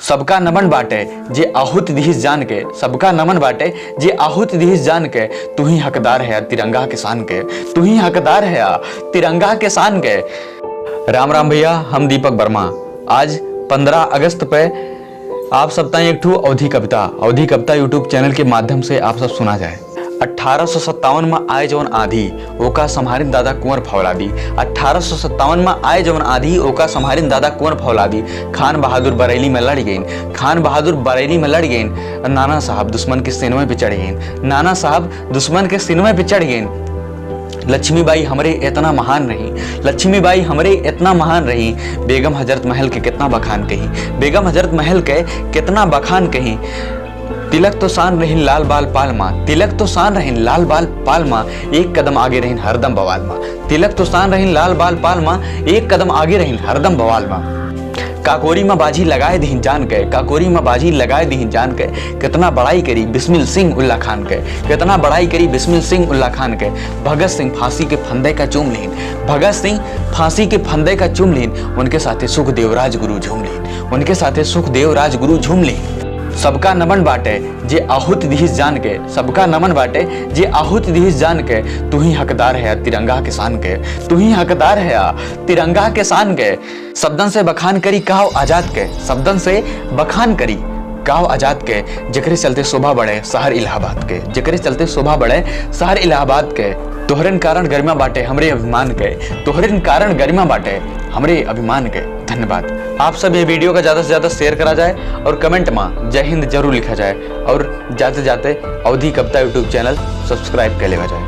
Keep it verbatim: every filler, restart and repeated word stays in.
सबका नमन बाटे जे आहुति दिहिस जान के, सबका नमन बाटे जे आहुति दिहिस जान के, तू ही हकदार है तिरंगा के शान के, तू ही हकदार है तिरंगा के शान के। राम राम भैया, हम दीपक वर्मा। आज पन्द्रह अगस्त पे आप सब ताईं एक ठो अवधी कविता, अवधी कविता YouTube channel के माध्यम से आप सब सुना जाए। अठारह सौ सत्तावन में आए जवन आँधी, ओका सम्हारिन दादा कुंवर फौलादी। अठारह सौ सत्तावन में आए जवन आँधी, ओका सम्हारिन दादा कुंवर फौलादी। खान बहादुर बरेली में लड़ गइन, खान बहादुर बरेली में लड़ गइन। नाना साहब दुश्मन के सीनवे पे चढ़ गइन, नाना साहब दुश्मन के सीनवे पे चढ़ गइन। लक्ष्मीबाई हमरे इतना महान रही, लक्ष्मीबाई हमरे इतना महान रही। बेगम हजरत महल के कितना बखान कही, बेगम हजरत महल के कितना बखान कही। तिलक तो शान रहिन लाल बाल पाल मा, तिलक तो शान रहिन लाल बाल पाल मा, एक कदम आगे रहिन हरदम बवाल मा। तिलक तो शान रहिन लाल बाल पाल मा, एक कदम आगे रहिन हरदम बवाल मा। काकोरी मा बाजी लगाए दिहिन जान के, काकोरी मा बाजी लगाए दिहिन जान के, कितना बड़ाई करी बिस्मिल सिंह उल्ला खान के, कितना बड़ाई करी बिस्मिल सिंह उल्ला खान के। भगत सिंह फांसी के फंदे का चूम लिहिन, भगत सिंह फांसी के फंदे का चूम लिहिन, उनके साथे सुखदेव राजगुरु झूम लिहिन, उनके साथे सुखदेव राजगुरु झूम लिहिन। सबका नमन बाटे जे आहुति दिहिस जान के, सबका नमन बाटे जे आहुति दिहिस जान के, तू ही हकदार है तिरंगा के शान के, तू ही हकदार है तिरंगा के शान के। शब्दन से बखान करी काव आजाद के, शब्दन से बखान करी काव आजाद के, जेकरे चलते शोभा बढ़े शहर इलाहाबाद के, जेकरे चलते शोभा बढ़े शहर इलाहाबाद के। तोहरेन कारण गरिमा बाटे हमरे अभिमान के, तोहरेन कारण गरिमा बाटे हमरे अभिमान के। धन्यवाद। आप सब ये video का ज्यादा से ज्यादा share करा जाए और comment मा जय हिंद जरूर लिखा जाए और जाते जाते अवधी कविता YouTube channel subscribe कर लेवा जाए।